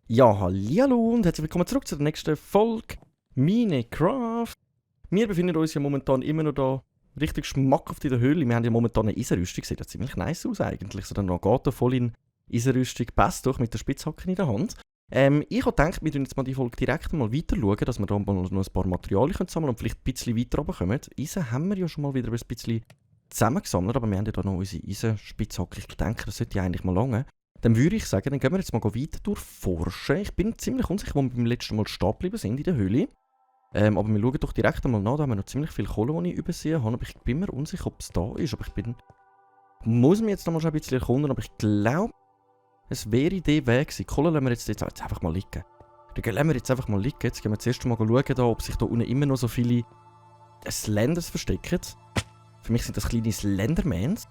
Ja, hallihallo und herzlich willkommen zurück zu der nächsten Folge Minecraft. Wir befinden uns ja momentan immer noch da richtig schmackhaft in der Höhle. Wir haben ja momentan eine Eisenrüstung, sieht ja ziemlich nice aus eigentlich. So der Nagato voll in Eisenrüstung, passt doch mit der Spitzhacke in der Hand. Ich habe gedacht, wir schauen jetzt mal die Folge direkt mal weiter schauen, dass wir da mal noch ein paar Materialien sammeln und vielleicht ein bisschen weiter runterkommen. Eisen haben wir ja schon mal wieder ein bisschen zusammengesammelt, aber wir haben ja da noch unsere Eisenspitzhacke. Ich denke, das sollte ja eigentlich mal lange. Dann würde ich sagen, dann gehen wir jetzt mal weiter durchforschen. Ich bin ziemlich unsicher, wo wir beim letzten Mal stehen geblieben sind in der Höhle. Aber wir schauen doch direkt einmal nach, da haben wir noch ziemlich viel Kohle, die ich übersehen habe. Aber ich bin mir unsicher, ob es da ist. Aber ich muss mich jetzt noch mal schon ein bisschen erkunden, aber ich glaube, es wäre der Weg gewesen. Kohle lassen wir jetzt einfach mal liegen. Dann lassen wir jetzt einfach mal liegen. Jetzt gehen wir zuerst mal schauen, da, ob sich da unten immer noch so viele Slenders verstecken. Für mich sind das kleine Slendermans.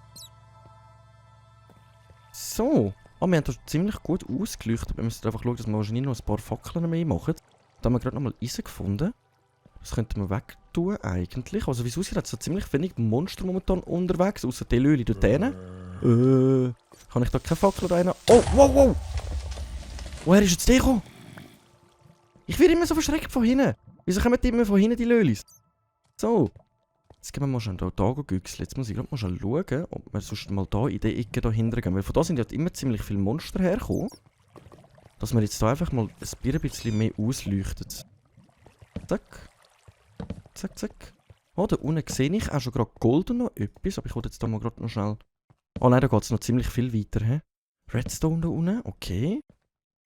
So. Wir haben das ziemlich gut ausgeleuchtet. Wir müssen einfach schauen, dass wir wahrscheinlich noch ein paar Fackeln mehr machen. Da haben wir gerade nochmal Eisen gefunden. Das könnten wir wegtun eigentlich. Also wie es aussieht, hat es so ziemlich wenig Monster momentan unterwegs. Außer die Löli dort hinten. Kann ich da keine Fackel rein? Oh, wow! Woher ist jetzt der gekommen? Ich werde immer so verschreckt von hinten. Wieso kommen die immer von hinten, die Lölis? So. Jetzt gehen wir mal schon da güchseln. Jetzt muss ich gerade mal schon schauen, ob wir sonst mal da in die Ecke da hinten gehen. Weil von da sind ja immer ziemlich viele Monster hergekommen. Dass wir jetzt da einfach mal ein bisschen mehr ausleuchten. Zack. Zack, zack. Oh, da unten sehe ich auch schon gerade Gold und noch etwas. Aber ich wollte jetzt da mal gerade noch schnell... Oh nein, da geht es noch ziemlich viel weiter. He? Redstone da unten, okay.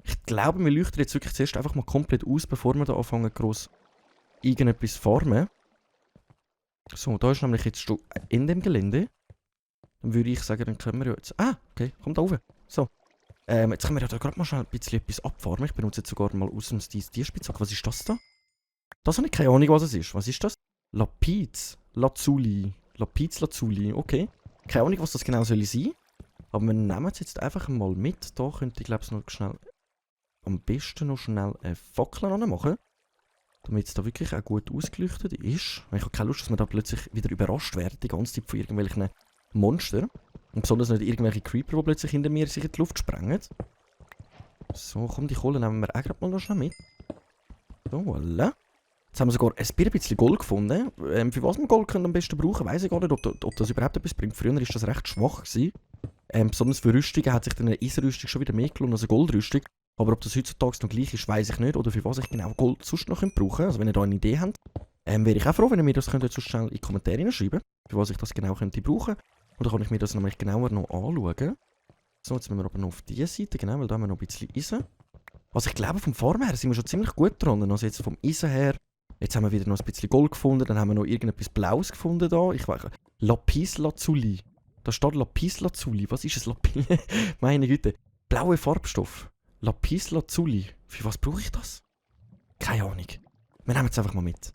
Ich glaube, wir leuchten jetzt wirklich zuerst einfach mal komplett aus, bevor wir da anfangen gross irgendetwas farmen. So, da ist nämlich jetzt schon in dem Gelände. Dann würde ich sagen, dann können wir ja jetzt... Ah, okay, komm da rauf. So. Jetzt können wir ja da gerade mal schnell ein bisschen etwas abfarmen. Ich benutze jetzt sogar mal aus dem Tierspitzhack. Was ist das da? Das habe ich keine Ahnung, was es ist. Was ist das? Lapiz Lazuli. Lapiz Lazuli, okay. Keine Ahnung, was das genau soll sein. Aber wir nehmen es jetzt einfach mal mit. Da könnte ich, glaube ich, noch schnell... Am besten noch schnell eine Fackel anmachen. Damit es da wirklich auch gut ausgeleuchtet ist. Ich habe keine Lust, dass wir da plötzlich wieder überrascht werden, die ganze Zeit von irgendwelchen Monstern. Und besonders nicht irgendwelche Creeper, die plötzlich hinter mir sich in die Luft sprengen. So, komm, die Kohle nehmen wir auch gerade mal noch schnell mit. So, voilà. Jetzt haben wir sogar ein bisschen Gold gefunden. Für was wir Gold können am besten brauchen, weiss ich gar nicht, ob das überhaupt etwas bringt. Früher war das recht schwach gewesen. Besonders für Rüstungen hat sich dann eine Eisenrüstung schon wieder mehr gelohnt als eine Goldrüstung. Aber ob das heutzutage noch gleich ist, weiss ich nicht. Oder für was ich genau Gold sonst noch brauchen könnte. Also wenn ihr da eine Idee habt, wäre ich auch froh, wenn ihr mir das könnt sonst schnell in die Kommentare schreiben, für was ich das genau könnte brauchen. Und dann kann ich mir das nämlich genauer noch anschauen. So, jetzt müssen wir aber noch auf diese Seite, genau, weil da haben wir noch ein bisschen Eisen. Also ich glaube, vom Farm her sind wir schon ziemlich gut dran. Also jetzt vom Eisen her, jetzt haben wir wieder noch ein bisschen Gold gefunden, dann haben wir noch irgendetwas Blaues gefunden da. Ich weiß Lapis Lazuli. Da steht Lapis Lazuli. Was ist es? Lapis? Meine Güte. Blauer Farbstoff. Lapis Lazuli. Für was brauche ich das? Keine Ahnung. Wir nehmen es einfach mal mit.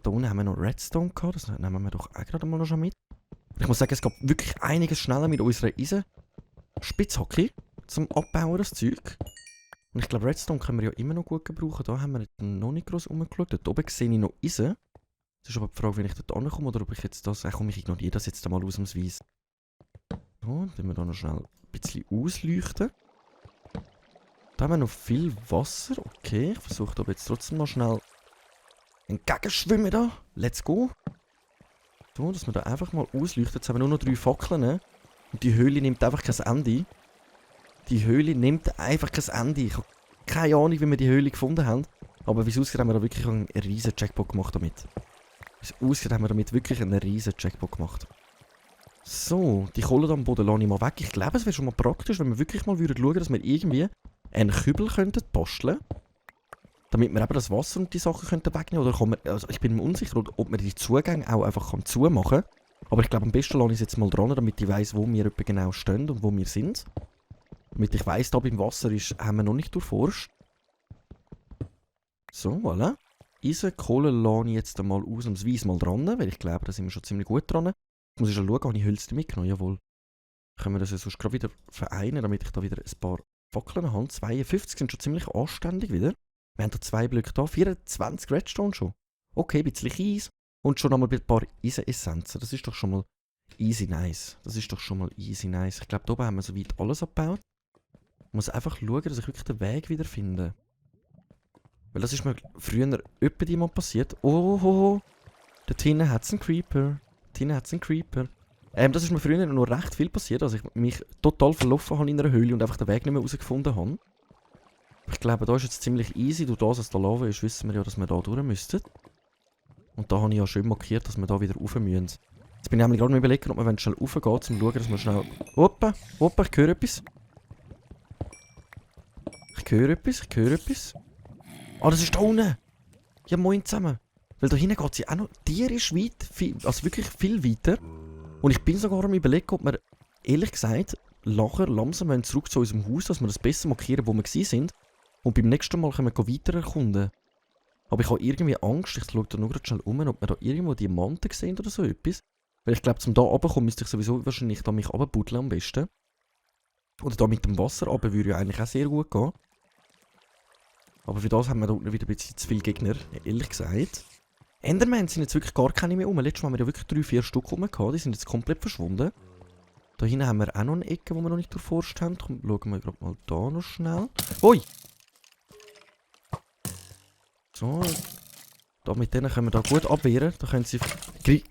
Da unten haben wir noch Redstone gehabt. Das nehmen wir doch auch gerade mal noch schon mit. Ich muss sagen, es geht wirklich einiges schneller mit unserer Eisenspitzhacke zum Abbauen, das Zeug. Und ich glaube, Redstone können wir ja immer noch gut gebrauchen. Da haben wir jetzt noch nicht groß rumgeschaut. Dort oben sehe ich noch Eisen. Es ist aber die Frage, wenn ich dort ankomme oder ob ich jetzt das... Komm, ich ignoriere das jetzt einmal ausnahmsweise. So, dann wir da noch schnell ein bisschen ausleuchten. Da haben wir noch viel Wasser. Okay, ich versuche aber jetzt trotzdem mal schnell entgegenschwimmen da. Let's go. So, dass wir da einfach mal ausleuchten. Jetzt haben wir nur noch 3 Fackeln. Und die Höhle nimmt einfach kein Ende. Ich habe keine Ahnung, wie wir die Höhle gefunden haben. Aber wie es aussieht, haben wir da wirklich einen riesen Jackpot gemacht damit. So, die Kohle da am Boden lasse ich mal weg. Ich glaube, es wäre schon mal praktisch, wenn wir wirklich mal schauen würden, dass wir irgendwie einen Kübel basteln könnten. Damit wir eben das Wasser und die Sachen wegnehmen können. Oder kann man, also ich bin mir unsicher, ob man die Zugänge auch einfach zumachen kann. Aber ich glaube, am besten lasse ich es jetzt mal dran, damit ich weiss, wo wir etwa genau stehen und wo wir sind. Damit ich weiss, da beim Wasser haben wir noch nicht durchforscht. So, voilà. Eisen, Kohle lasse ich jetzt einmal ausnahmsweise mal dran, weil ich glaube, da sind wir schon ziemlich gut dran. Jetzt muss ich schon schauen, habe ich Hölzer mitgenommen? Jawohl. Können wir das ja sonst gerade wieder vereinen, damit ich da wieder ein paar Fackeln habe. 52 sind schon ziemlich anständig wieder. Wir haben da 2 Blöcke da, 24 Redstone schon. Okay, ein bisschen Kies. Und schon einmal ein paar Eisenessenzen. Das ist doch schon mal easy nice. Das ist doch schon mal easy nice. Ich glaube, da oben haben wir soweit alles abgebaut. Ich muss einfach schauen, dass ich wirklich den Weg wieder finde. Weil das ist mir früher öppe mal passiert. Oh. Dort hinten hat es einen Creeper. Das ist mir früher noch recht viel passiert, dass ich mich total verlaufen habe in einer Höhle und einfach den Weg nicht mehr herausgefunden habe. Ich glaube, da ist jetzt ziemlich easy. Durch das, was da Lava ist, wissen wir ja, dass wir da durch müssten. Und da habe ich ja schön markiert, dass wir da wieder rauf müssen. Jetzt bin ich nämlich gerade mal überlegen, ob wir schnell raufgehen, um zu schauen, dass wir schnell... Hoppa, ich höre etwas. Ich höre etwas. Ah, das ist da unten. Ja, moin zusammen. Weil da hinten geht sie auch noch tierisch weit, also wirklich viel weiter. Und ich bin sogar am überlegen, ob wir, ehrlich gesagt, langsam zurück zu unserem Haus, dass wir das besser markieren, wo wir sind. Und beim nächsten Mal können wir weiter erkunden. Aber ich habe irgendwie Angst, ich schaue da nur gerade schnell um, ob wir da irgendwo Diamanten sehen oder so etwas. Weil ich glaube, zum da runterkommen müsste ich sowieso wahrscheinlich da mich runterbuddeln am besten. Oder da mit dem Wasser runter würde ja eigentlich auch sehr gut gehen. Aber für das haben wir da unten wieder ein bisschen zu viele Gegner, ehrlich gesagt. Endermen sind jetzt wirklich gar keine mehr rum. Letztes Mal haben wir ja wirklich 3-4 Stück rum gehabt, die sind jetzt komplett verschwunden. Da hinten haben wir auch noch eine Ecke, wo wir noch nicht durchforscht haben. Komm, schauen wir gerade mal da noch schnell. Ui! So. Da mit denen können wir da gut abwehren. Da können sie...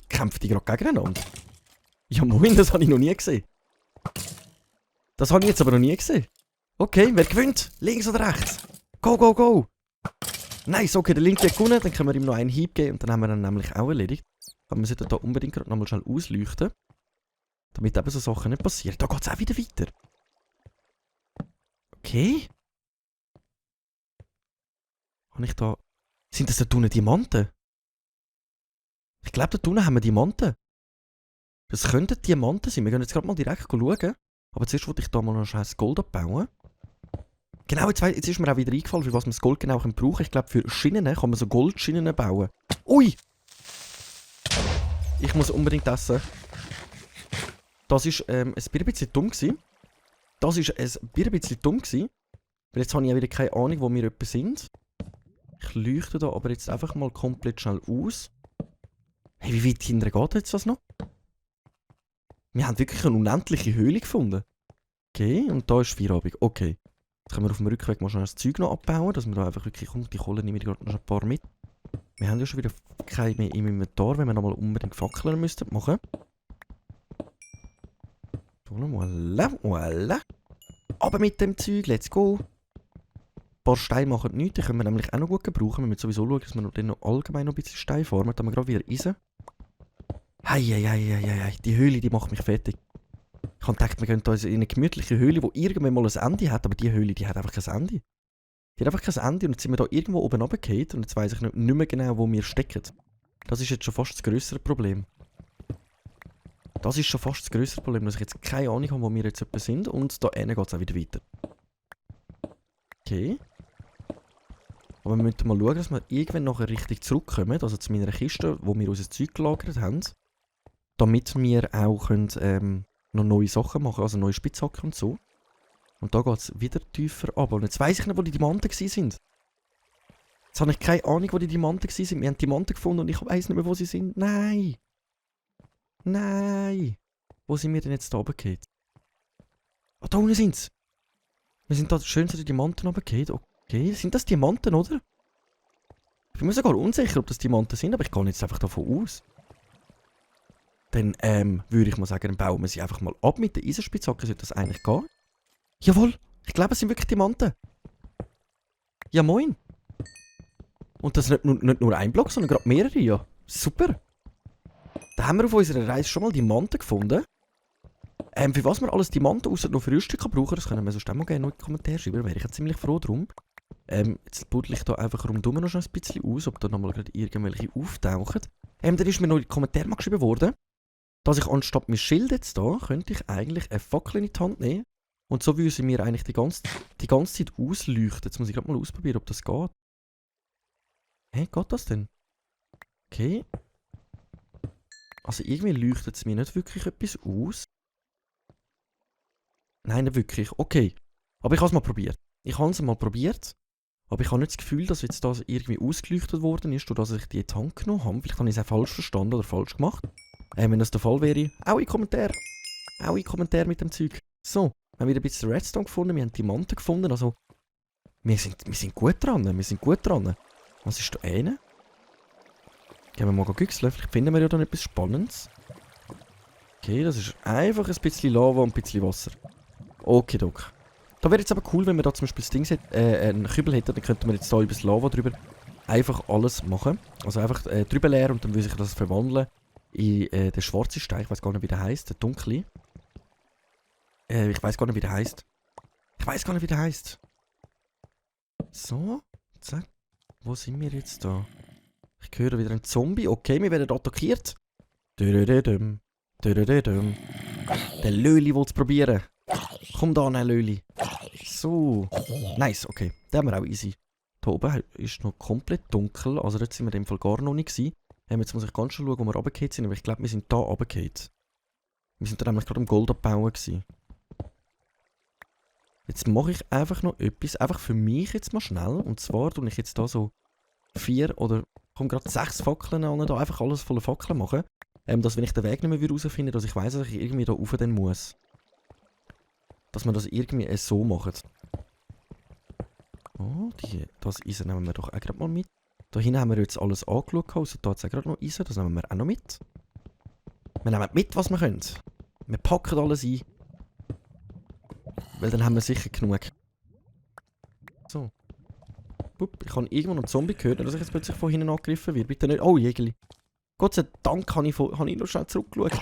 Kämpfen die gerade gegeneinander? Ja moin, das habe ich noch nie gesehen. Das habe ich jetzt aber noch nie gesehen. Okay, wer gewinnt? Links oder rechts? Go! Nice, okay, der Linke hat gewonnen. Dann können wir ihm noch einen Hieb geben und dann haben wir ihn nämlich auch erledigt. Aber wir sollten da unbedingt gerade nochmal schnell ausleuchten. Damit eben so Sachen nicht passieren. Da geht es auch wieder weiter. Okay. Habe ich da... Sind das da unten Diamanten? Ich glaube, da unten haben wir Diamanten. Das könnten Diamanten sein. Wir gehen jetzt gerade mal direkt schauen. Aber zuerst wollte ich da mal noch schnell das Gold abbauen. Genau, jetzt ist mir auch wieder eingefallen, für was man das Gold genau brauchen kann. Ich glaube, für Schienen kann man so Goldschienen bauen. Ui! Ich muss unbedingt essen. Das war ein bisschen dumm gewesen. Weil jetzt habe ich ja wieder keine Ahnung, wo wir etwa sind. Ich leuchte da aber jetzt einfach mal komplett schnell aus. Hey, wie weit hinten geht jetzt das noch? Wir haben wirklich eine unendliche Höhle gefunden. Okay, und da ist Feierabend. Okay. Jetzt können wir auf dem Rückweg mal schnell das Zeug noch abbauen, dass wir da einfach wirklich... Komm, die Kohle nehme ich gerade noch ein paar mit. Wir haben ja schon wieder keine mehr im Inventar, wenn wir nochmal unbedingt Fackeln müssten machen. Voilà. Aber mit dem Zeug, let's go. Ein paar Steine machen nichts, die können wir nämlich auch noch gut gebrauchen. Wir müssen sowieso schauen, dass wir dann noch allgemein noch ein bisschen Stein farmen. Dann haben wir gerade wieder Eisen. Hei, die Höhle, die macht mich fertig. Ich habe gedacht, wir gehen hier in eine gemütliche Höhle, die irgendwann mal ein Ende hat, aber die Höhle, die hat einfach kein Ende. Die hat einfach kein Ende und jetzt sind wir da irgendwo oben runtergefallen und jetzt weiss ich nicht mehr genau, wo wir stecken. Das ist jetzt schon fast das grössere Problem. Dass ich jetzt keine Ahnung habe, wo wir jetzt etwa sind und da hinten geht es auch wieder weiter. Okay. Aber wir müssen mal schauen, dass wir irgendwann nachher richtig zurückkommen, also zu meiner Kiste, wo wir unser Zeug gelagert haben. Damit wir auch können, noch neue Sachen machen, also neue Spitzhacken und so. Und da geht es wieder tiefer ab. Und jetzt weiss ich nicht, wo die Diamanten sind. Jetzt habe ich keine Ahnung, wo die Diamanten sind. Wir haben Diamanten gefunden und ich weiss nicht mehr, wo sie sind. Nein! Wo sind wir denn jetzt da runtergefallen? Ah, da unten sind sie. Wir sind da schön zu den Diamanten runtergefallen. Okay, sind das Diamanten, oder? Ich bin mir sogar unsicher, ob das Diamanten sind, aber ich gehe jetzt einfach davon aus. Dann würde ich mal sagen, dann bauen wir sie einfach mal ab mit der Eisenspitzhacke, sollte das eigentlich gehen. Jawohl, ich glaube, es sind wirklich Diamanten. Ja, moin. Und das ist nicht nur ein Block, sondern gerade mehrere, ja. Super. Da haben wir auf unserer Reise schon mal Diamanten gefunden. Für was wir alles Diamanten außer noch für Rüstung brauchen, das können wir sonst auch mal gerne noch in die Kommentare schreiben, da wäre ich ja ziemlich froh drum. Jetzt buddel ich da einfach rundum noch ein bisschen aus, ob da nochmal gerade irgendwelche auftauchen. Dann ist mir noch in die Kommentare mal geschrieben worden, dass ich anstatt mein Schild jetzt da, könnte ich eigentlich eine Fackel in die Hand nehmen. Und so würde sie mir eigentlich die ganze Zeit ausleuchten. Jetzt muss ich gerade mal ausprobieren, ob das geht. Hä, geht das denn? Okay. Also irgendwie leuchtet es mir nicht wirklich etwas aus. Nein, nicht wirklich. Okay. Aber ich habe es mal probiert. Aber ich habe nicht das Gefühl, dass jetzt das irgendwie ausgeleuchtet worden ist, durch dass ich die in die Hand genommen habe. Vielleicht habe ich es auch falsch verstanden oder falsch gemacht. Wenn das der Fall wäre, auch in Kommentar. Auch in Kommentar mit dem Zeug. So, wir haben wieder ein bisschen Redstone gefunden, wir haben Diamanten gefunden, also... Wir sind gut dran, wir sind gut dran. Was ist da eine? Gehen wir mal güchseln, vielleicht finden wir ja dann etwas Spannendes. Okay, das ist einfach ein bisschen Lava und ein bisschen Wasser. Okay, Doc. Da wäre jetzt aber cool, wenn wir da zum Beispiel das Ding einen Kübel hätten, dann könnten wir jetzt da über das Lava drüber einfach alles machen. Also einfach drüber leeren und dann würde sich das verwandeln in den schwarzen Stein. Ich weiß gar nicht, wie der heisst, der dunkle. Ich weiß gar nicht, wie der heisst. Ich weiß gar nicht, wie der heisst. So, zack. Wo sind wir jetzt da? Ich höre wieder einen Zombie. Okay, wir werden attackiert. Dödödödüm. Dödödödüm. Der Löli will es probieren. Komm da, Löli. So. Nice, okay. Den haben wir auch easy. Da oben ist noch komplett dunkel. Also dort sind wir in dem Fall gar noch nicht gewesen. Jetzt muss ich ganz schön schauen, wo wir runtergefallen sind. Aber ich glaube, wir sind da runtergefallen. Wir sind da nämlich gerade am Gold abbauen gewesen. Jetzt mache ich einfach noch etwas. Einfach für mich jetzt mal schnell. Und zwar tue ich jetzt da so 4 oder gerade 6 Fackeln an. Da einfach alles voller Fackeln machen. Dass wenn ich den Weg nicht mehr herausfinde, dass ich weiss, dass ich irgendwie da rauf dann muss. Dass wir das irgendwie so machen. Oh, das Eisen nehmen wir doch auch gerade mal mit. Da hinten haben wir jetzt alles angeschaut. Also da hat es auch gerade noch Eisen. Das nehmen wir auch noch mit. Wir nehmen mit, was wir können. Wir packen alles ein. Weil dann haben wir sicher genug. So. Bup, ich habe irgendwo noch einen Zombie gehört, dass ich jetzt plötzlich von hinten angegriffen werde. Bitte nicht. Oh, Jägeli. Gott sei Dank habe ich noch schnell zurückgeschaut.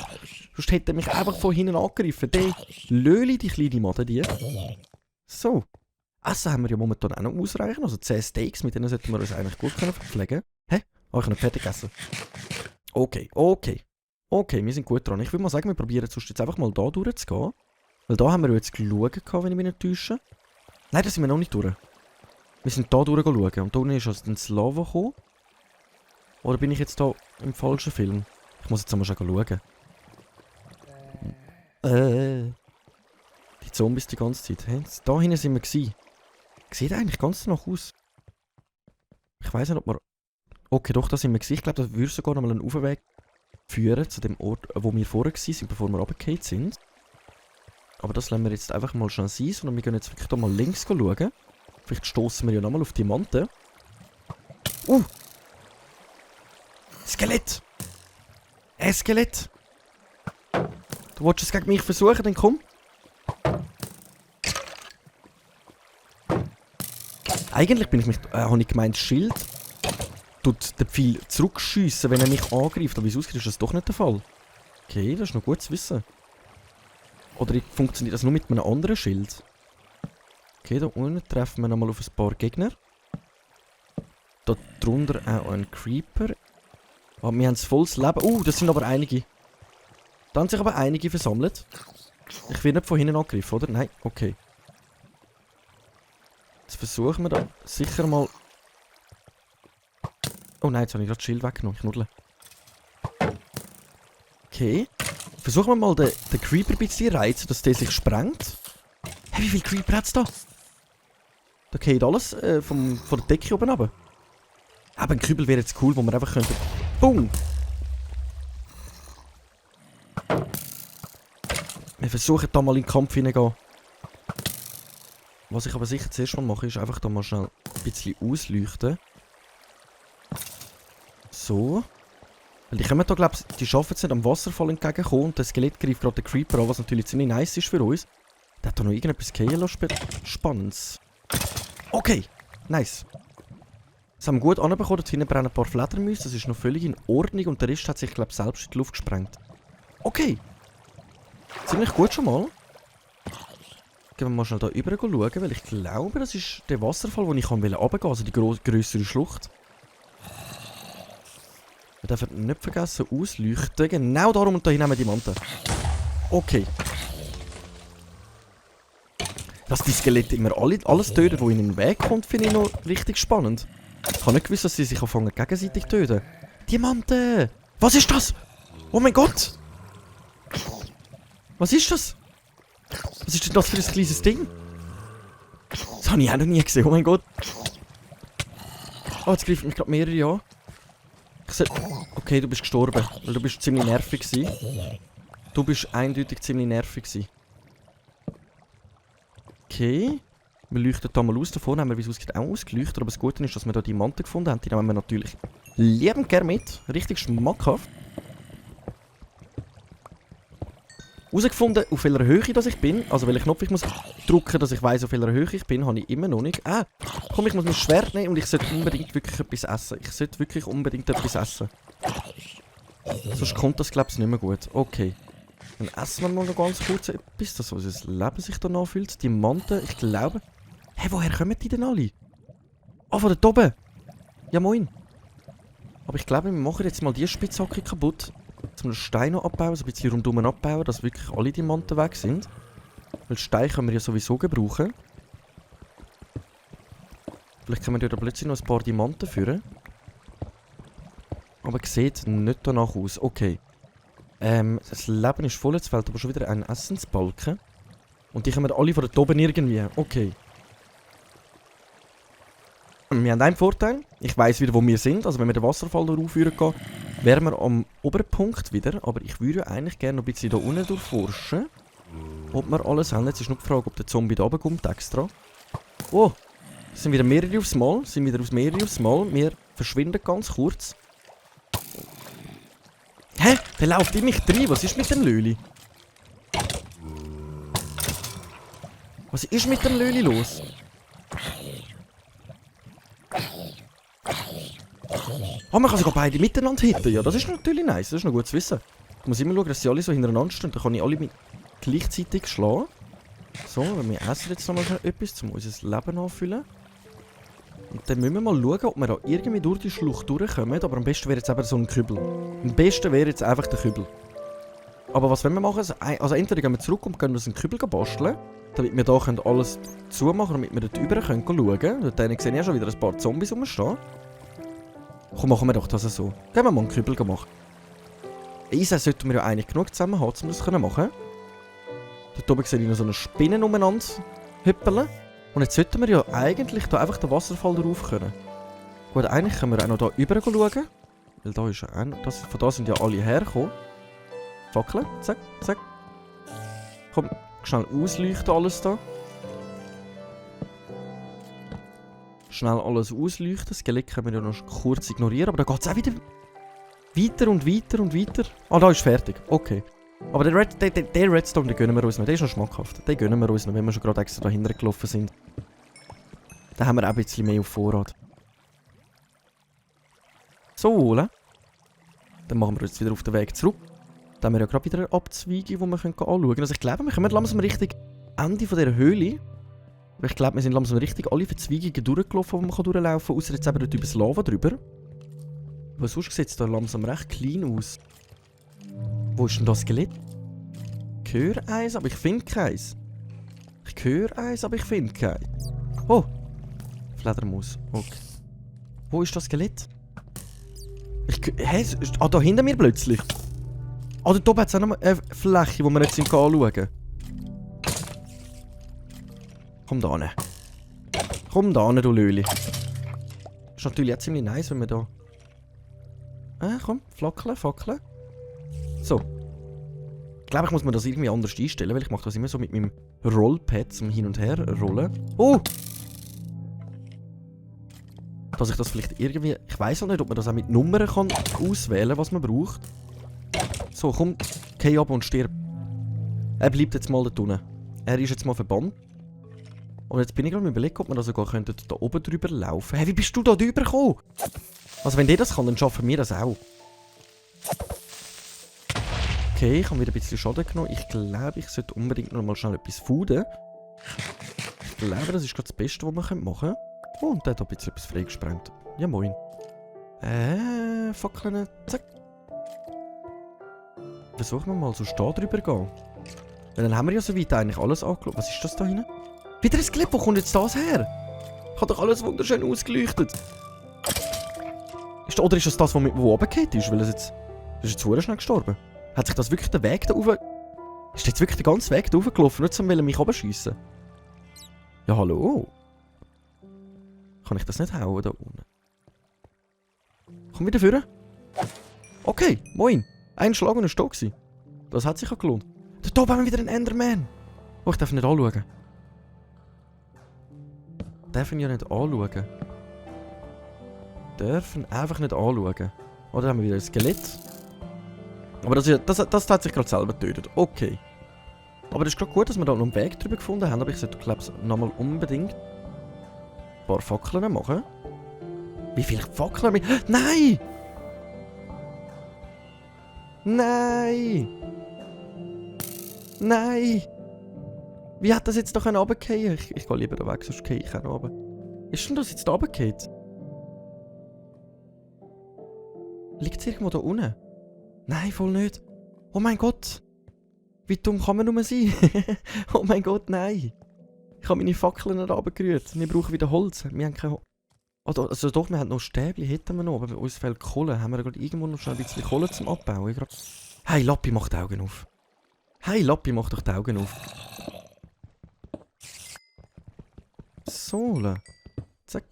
Sonst hätte er mich einfach von hinten angegriffen. Der Löli, die kleine Made, die. So. Essen haben wir ja momentan auch noch ausreichend. Also 10 Steaks, mit denen sollten wir uns eigentlich gut verpflegen. Hä? Oh, ich habe noch fertig gegessen. Okay, okay. Okay, wir sind gut dran. Ich würde mal sagen, wir probieren sonst jetzt einfach mal da durchzugehen. Weil da haben wir jetzt geschaut, wenn ich mich nicht täusche. Nein, da sind wir noch nicht durch. Wir sind da durchschauen. Und da unten ist also das Lava gekommen. Oder bin ich jetzt da im falschen Film? Ich muss jetzt einmal schon schauen. Die Zombies die ganze Zeit. Hey, da hinten sind wir gewesen. Sieht eigentlich ganz danach aus. Ich weiss nicht, ob wir... Okay, doch, da sind wir gewesen. Ich glaube, das würde sogar noch mal einen Aufweg führen zu dem Ort, wo wir vorher waren, bevor wir runtergefallen sind. Aber das lassen wir jetzt einfach mal schon sein, sondern wir gehen jetzt wirklich da mal links schauen. Vielleicht stoßen wir ja nochmal auf Diamanten. Skelett! Ein Skelett! Du willst es gegen mich versuchen, dann komm. Eigentlich habe ich gemeint, das Schild tut den Pfeil zurückschiessen, wenn er mich angreift. Aber wie es aussieht, ist das doch nicht der Fall. Okay, das ist noch gut zu wissen. Oder funktioniert das nur mit einem anderen Schild? Okay, da unten treffen wir nochmal auf ein paar Gegner. Da drunter auch ein Creeper. Aber wir haben volles Leben. Das sind aber einige. Da haben sich aber einige versammelt. Ich werde nicht von hinten angegriffen, oder? Nein, okay. Jetzt versuchen wir da sicher mal... Oh nein, jetzt habe ich gerade das Schild weggenommen. Ich nuddle. Okay. Versuchen wir mal den Creeper ein bisschen reizen, dass der sich sprengt. Hey, wie viele Creeper hat es da? Da geht alles von der Decke oben runter. Aber ein Kübel wäre jetzt cool, wo wir einfach könnten... Boom! Wir versuchen da mal in den Kampf hineingehen. Was ich aber sicher zuerst mal mache, ist einfach da mal schnell ein bisschen ausleuchten. So. Weil die kommen da, glaube ich, die schaffen es nicht am Wasserfall entgegenkommen und das Skelett greift gerade den Creeper an, was natürlich ziemlich nice ist für uns. Der hat da noch irgendetwas Spannendes. Okay, nice. Das haben wir gut anbekommen, dort hinten brennen ein paar Fledermäuse, das ist noch völlig in Ordnung und der Rest hat sich, glaube ich, selbst in die Luft gesprengt. Okay. Ziemlich gut schon mal. Gehen wir mal schnell da rüber schauen, weil ich glaube, das ist der Wasserfall, wo ich runtergehen wollte, also die grössere Schlucht. Wir dürfen nicht vergessen ausleuchten. Genau darum und da hinten haben wir die Diamanten. Okay. Dass die Skelette immer alles töten, was ihnen in den Weg kommt, finde ich noch richtig spannend. Ich habe nicht gewusst, dass sie sich anfangen gegenseitig töten. Diamanten! Was ist das? Oh mein Gott! Was ist das? Was ist denn das für ein kleines Ding? Das habe ich auch noch nie gesehen, oh mein Gott. Oh, jetzt greifen mich gerade mehrere an. Okay, du bist gestorben. Weil du bist ziemlich nervig gewesen. Du bist eindeutig ziemlich nervig gewesen. Okay. Wir leuchten da mal aus. Da vorne haben wir, wie es aussieht, auch ausgeleuchtet. Aber das Gute ist, dass wir da Diamanten gefunden haben. Die nehmen wir natürlich liebend gerne mit. Richtig schmackhaft. Herausgefunden, auf welcher Höhe dass ich bin. Also welchen Knopf ich muss drücken, dass ich weiss, auf welcher Höhe ich bin, habe ich immer noch nicht. Komm, ich muss mein Schwert nehmen und ich sollte unbedingt wirklich etwas essen. Ich sollte wirklich unbedingt etwas essen. Sonst kommt das, glaube ich, nicht mehr gut. Okay. Dann essen wir mal noch ganz kurz etwas, dass unser Leben sich da nachfühlt. Diamanten, ich glaube... Hä, woher kommen die denn alle? Ah, von dort oben. Ja, moin. Aber ich glaube, wir machen jetzt mal die Spitzhacke kaputt. Jetzt mal Steine noch abbauen, so ein bisschen rundum abbauen, dass wirklich alle Diamanten weg sind. Weil Steine können wir ja sowieso gebrauchen. Vielleicht können wir da plötzlich noch ein paar Diamanten führen. Aber sieht nicht danach aus. Okay. Das Leben ist voll, jetzt fehlt aber schon wieder ein Essensbalken. Und die kommen alle von dort oben irgendwie. Okay. Wir haben einen Vorteil. Ich weiss wieder, wo wir sind. Also wenn wir den Wasserfall da raufführen gehen, wären wir am oberen Punkt wieder. Aber ich würde eigentlich gerne noch ein bisschen da unten durchforschen. Ob wir alles haben. Jetzt ist nur die Frage, ob der Zombie da runterkommt extra. Oh! Es sind wieder mehrere aufs Mal. Wir verschwinden ganz kurz. Hä? Der läuft in mich rein. Was ist mit dem Löli? Was ist mit dem Löli los? Oh, man kann sogar beide miteinander hitten. Ja, das ist natürlich nice. Das ist noch gut zu wissen. Ich muss immer schauen, dass sie alle so hintereinander stehen. Dann kann ich alle gleichzeitig schlagen. So, wir essen jetzt noch mal etwas, um unser Leben anzufüllen. Und dann müssen wir mal schauen, ob wir da irgendwie durch die Schlucht durchkommen. Aber am besten wäre jetzt eben so ein Kübel. Am besten wäre jetzt einfach der Kübel. Aber was wollen wir machen? Also entweder gehen wir zurück und können uns einen Kübel basteln. Damit wir da alles zumachen, damit wir dort rüber schauen können. Dort sehen ja schon wieder ein paar Zombies rumstehen. Komm, machen wir doch das so. Gehen wir mal einen Kübel machen. Eisen sollten wir ja eigentlich genug zusammen haben, um das zu machen. Dort oben sehe ich noch so eine Spinne umeinander hüppeln. Und jetzt sollten wir ja eigentlich da einfach den Wasserfall drauf können. Gut, eigentlich können wir auch noch da rüber schauen. Weil da ist ja von da sind ja alle hergekommen. Fackeln, zack, zack. Komm, schnell ausleuchten alles da. Schnell alles ausleuchten. Das Skelett können wir ja noch kurz ignorieren. Aber da geht es auch wieder weiter und weiter und weiter. Ah, da ist fertig. Okay. Aber den Redstone, den gönnen wir uns noch. Der ist noch schmackhaft. Den gönnen wir uns noch, wenn wir schon gerade extra dahinter gelaufen sind. Dann haben wir auch ein bisschen mehr auf Vorrat. So, ne? Dann machen wir uns wieder auf den Weg zurück. Dann haben wir ja gerade wieder eine Abzweigung, die wir anschauen können. Also ich glaube, wir kommen langsam richtig Ende von dieser Höhle. Aber ich glaube, wir sind langsam richtig alle Verzweigungen durchgelaufen, die man durchlaufen kann. Außer jetzt eben dort über das Lava drüber. Aber sonst sieht es da langsam recht klein aus. Wo ist denn das Skelett? Ich höre eins, aber ich finde keins. Ich höre eins, aber ich finde keins. Oh! Fledermaus. Okay. Wo ist das Skelett? Hä? Ah, da hinter mir plötzlich. Ah, dort oben hat es auch noch eine Fläche, die wir jetzt anschauen können. Komm da hin. Komm da hin, du Löli. Ist natürlich auch ziemlich nice, wenn wir da... komm, fackeln. So. Ich glaube, ich muss mir das irgendwie anders einstellen, weil ich mache das immer so mit meinem Rollpad zum Hin und Her rollen. Oh! Dass ich das vielleicht irgendwie... Ich weiss auch nicht, ob man das auch mit Nummern kann auswählen, was man braucht. So, komm, geh ab und stirb. Er bleibt jetzt mal da unten. Er ist jetzt mal verbannt. Und jetzt bin ich gerade überlegt, ob man da sogar könnte da oben drüber laufen. Hey, wie bist du da drüber gekommen? Also wenn der das kann, dann schaffen wir das auch. Okay, ich habe wieder ein bisschen Schaden genommen. Ich glaube, ich sollte unbedingt noch mal schnell etwas fooden. Ich glaube, das ist gerade das Beste, was wir machen können. Oh, und der hat ein bisschen etwas freigesprengt. Ja, moin. Fackeln, zack. Versuchen wir mal so da drüber gehen. Weil dann haben wir ja soweit eigentlich alles angeschaut. Was ist das da hinten? Wieder ein Skelett, wo kommt jetzt das her? Ich habe doch alles wunderschön ausgeleuchtet. Oder ist das das, wo runtergefallen ist? Weil es jetzt... Das ist jetzt sehr schnell gestorben. Hat sich das wirklich den Weg da rauf... Ist jetzt wirklich der ganze Weg da raufgelaufen, nicht um mich runterschiessen? Ja, hallo? Kann ich das nicht hauen da unten? Komm wieder führen. Okay, moin. Ein Schlag und ein Stock gewesen. Das hat sich auch gelohnt. Da oben haben wir wieder einen Enderman. Oh, ich darf ihn nicht anschauen. Darf ihn ja nicht anschauen. Dürfen einfach nicht anschauen. Oder haben wir wieder ein Skelett. Aber das hat sich gerade selber getötet. Okay. Aber das ist gerade gut, dass wir da noch einen Weg drüber gefunden haben. Aber ich sollte, glaube ich, nochmal unbedingt ein paar Fackeln machen. Wie viele Fackeln? Nein! Nein! Nein! Wie hat das jetzt doch runtergefallen? Ich gehe lieber da weg, sonst gehe ich auch noch runter. Ist denn das jetzt da runtergefallen? Liegt es irgendwo da unten? Nein, voll nicht. Oh mein Gott! Wie dumm kann man nur sein? Oh mein Gott, nein! Ich habe meine Fackeln nicht runtergerührt. Wir brauchen wieder Holz. Wir haben keine also doch, wir haben noch Stäbchen, hätten wir noch, aber bei uns fehlt Kohle. Haben wir gerade irgendwo noch schnell ein bisschen Kohle zum Abbauen? Hey, Lappi, mach die Augen auf. Hey, Lappi, mach doch die Augen auf. So, zack.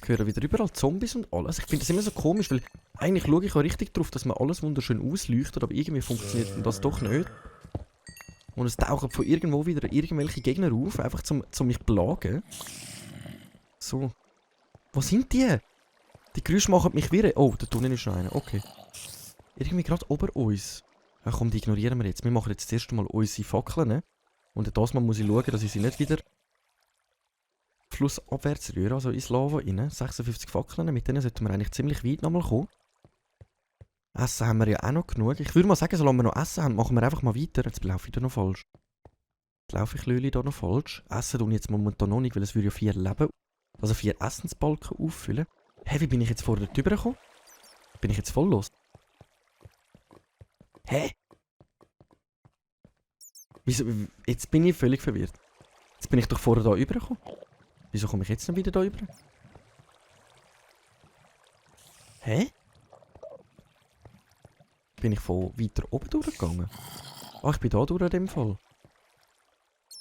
Ich höre wieder überall Zombies und alles. Ich finde das immer so komisch, weil eigentlich schaue ich auch richtig drauf, dass man alles wunderschön ausleuchtet, aber irgendwie funktioniert das doch nicht. Und es tauchen von irgendwo wieder irgendwelche Gegner auf, einfach zum mich zu plagen. So. Wo sind die? Die Geräusche machen mich wirre. Oh, da drinnen ist noch einer. Okay. Irgendwie gerade ober uns. Ja, komm, die ignorieren wir jetzt. Wir machen jetzt das erste Mal unsere Fackeln. Ne? Und das Mal muss ich schauen, dass ich sie nicht wieder flussabwärts rühre, also ins Lava rein. 56 Fackeln. Mit denen sollten wir eigentlich ziemlich weit nochmal kommen. Essen haben wir ja auch noch genug. Ich würde mal sagen, solange wir noch Essen haben, machen wir einfach mal weiter. Jetzt laufe ich da noch falsch. Jetzt laufe ich Löli da noch falsch. Essen tun jetzt momentan noch nicht, weil es würde ja 4 Leben, also 4 Essensbalken auffüllen. Hä, wie bin ich jetzt vorher drüber gekommen? Bin ich jetzt voll los? Hä? Wieso? Jetzt bin ich völlig verwirrt. Jetzt bin ich doch vorher da rübergekommen. Wieso komme ich jetzt noch wieder da rüber? Hä? Bin ich von weiter oben durchgegangen? Ah, ich bin da durch in dem Fall.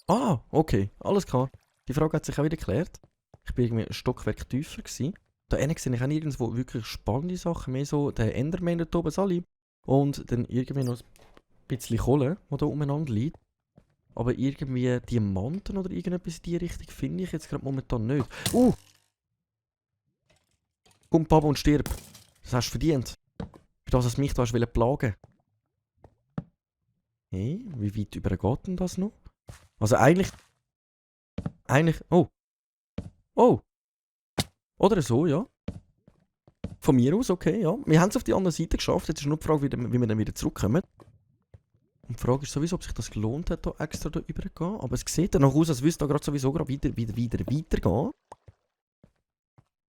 Ah, okay, alles klar. Die Frage hat sich auch wieder geklärt. Ich bin irgendwie ein Stockwerk tiefer gewesen. Da hinten sehe ich auch nirgendwo wirklich spannende Sachen. Mehr so der Enderman da oben, Sali. Und dann irgendwie noch ein bisschen Kohle, die da umeinander liegt. Aber irgendwie Diamanten oder irgendetwas in die Richtung finde ich jetzt gerade momentan nicht. Komm, Papa, und stirb. Das hast du verdient. Für das, dass mich da plagen wolltest. Hey, wie weit übergeht denn das noch? Also eigentlich... Oh. Oh. Oder so, ja. Von mir aus, okay, ja. Wir haben es auf die andere Seite geschafft. Jetzt ist nur die Frage, wie wir dann wieder zurückkommen. Und die Frage ist sowieso, ob sich das gelohnt hat, da extra da überzugehen. Aber es sieht danach aus, als würde es da gerade sowieso gerade weitergehen.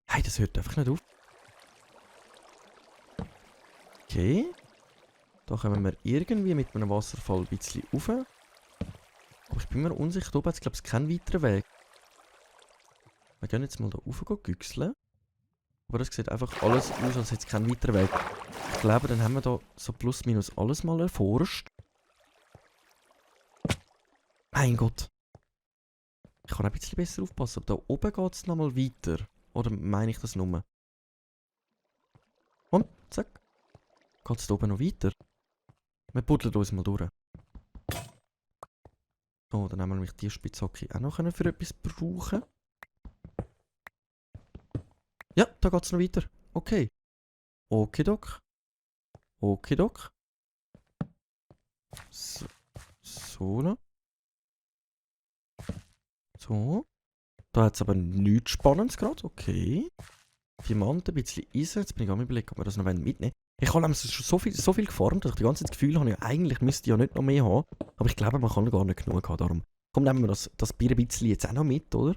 Hey, das hört einfach nicht auf. Okay. Da kommen wir irgendwie mit einem Wasserfall ein bisschen rauf. Aber ich bin mir unsicher, da oben hat es, glaube ich, keinen weiteren Weg. Wir gehen jetzt mal da rauf güchseln. Aber das sieht einfach alles aus, als hätte es keinen weiteren Weg. Ich glaube, dann haben wir da so plus minus alles mal erforscht. Mein Gott. Ich kann ein bisschen besser aufpassen, aber da oben geht es nochmal weiter. Oder meine ich das nur? Und, zack. Geht es da oben noch weiter? Wir buddeln uns mal durch. So, dann haben wir nämlich die Spitzhacke auch noch für etwas brauchen. Ja, da geht es noch weiter. Okay. Okidok. Okidok. So noch. So. Da hat es aber nichts Spannendes gerade. Okay. Diamanten, ein bisschen Eisen. Jetzt bin ich am überlegen, ob wir das noch mitnehmen. Ich habe schon so viel geformt, dass ich die ganze Zeit das Gefühl habe, ja, eigentlich müsste ich ja nicht noch mehr haben. Aber ich glaube, man kann gar nicht genug haben. Darum komm, nehmen wir das Bier ein bisschen jetzt auch noch mit, oder?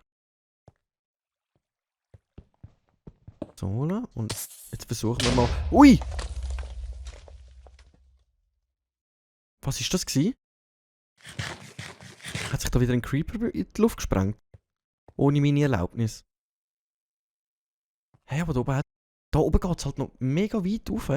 So, und jetzt versuchen wir mal... Ui! Was ist das gewesen? Hat sich da wieder ein Creeper in die Luft gesprengt? Ohne meine Erlaubnis. Hey, aber da oben geht es halt noch mega weit rauf.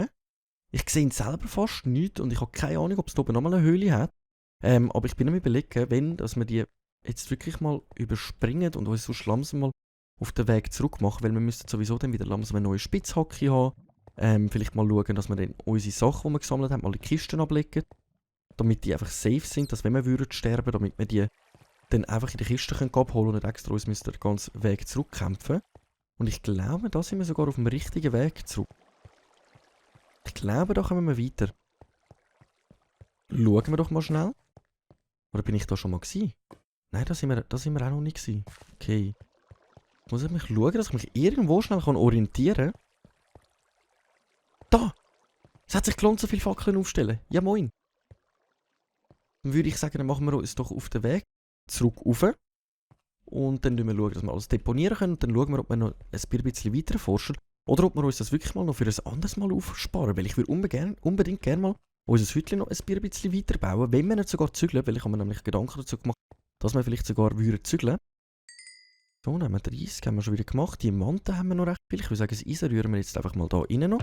Ich sehe ihn selber fast nicht und ich habe keine Ahnung, ob es da oben nochmal eine Höhle hat. Aber ich bin am Überlegen, dass wir die jetzt wirklich mal überspringen und uns so langsam mal auf den Weg zurück machen, weil wir müssten sowieso dann wieder langsam eine neue Spitzhacke haben. Vielleicht mal schauen, dass wir dann unsere Sachen, die wir gesammelt haben, mal in die Kisten ablegen. Damit die einfach safe sind, dass wenn wir würden sterben, damit wir die dann einfach in die Kiste abholen können und nicht extra uns müssen den ganzen Weg zurückkämpfen. Und ich glaube, da sind wir sogar auf dem richtigen Weg zurück. Ich glaube, da kommen wir weiter. Schauen wir doch mal schnell. Oder bin ich da schon mal gewesen? Nein, da sind wir auch noch nicht gewesen. Okay. Muss ich mich schauen, dass ich mich irgendwo schnell orientieren kann? Da! Es hat sich gelohnt, so viele Fackeln aufzustellen. Ja, moin. Dann würde ich sagen, dann machen wir uns doch auf den Weg zurück rauf. Und dann schauen wir, dass wir alles deponieren können. Und dann schauen wir, ob wir noch ein bisschen weiter forschen. Oder ob wir uns das wirklich mal noch für ein anderes Mal aufsparen. Weil ich würde unbedingt gerne mal unser Hütchen noch ein bisschen weiter bauen. Wenn wir nicht sogar zügeln. Weil ich habe mir nämlich Gedanken dazu gemacht, dass wir vielleicht sogar zügeln würden. So, dann haben wir 30, haben wir schon wieder gemacht. Diamanten haben wir noch recht viel. Ich würde sagen, das Eisen rühren wir jetzt einfach mal da rein noch.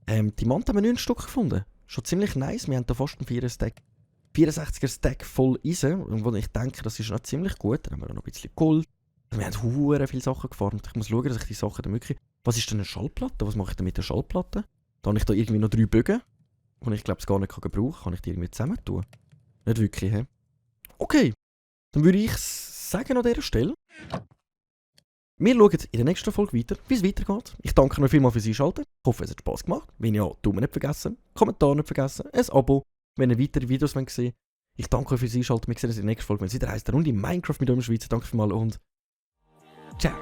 Diamanten haben wir 9 Stück gefunden. Schon ziemlich nice. Wir haben da fast einen 64er Stack voll Eisen. Und ich denke, das ist noch ziemlich gut. Dann haben wir auch noch ein bisschen Gold. Wir haben hure viele Sachen gefarmt. Ich muss schauen, dass ich die Sachen dann wirklich... Was ist denn eine Schallplatte? Was mache ich denn mit der Schallplatte? Da habe ich da irgendwie noch 3 Bögen. Und ich glaube, es gar nicht gebrauchen kann. Kann ich die irgendwie zusammen tun? Nicht wirklich, hä? Okay. Dann würde ich sagen an dieser Stelle... Wir schauen in der nächsten Folge weiter, wie es weitergeht. Ich danke euch vielmals fürs Einschalten. Ich hoffe, es hat Spass gemacht. Wenn ja, Daumen nicht vergessen, Kommentar nicht vergessen, ein Abo, wenn ihr weitere Videos sehen wollt. Ich danke euch fürs Einschalten. Wir sehen uns in der nächsten Folge, wenn es wieder heisst, eine Runde Minecraft mit eurem Schweizer. Danke vielmals und ciao.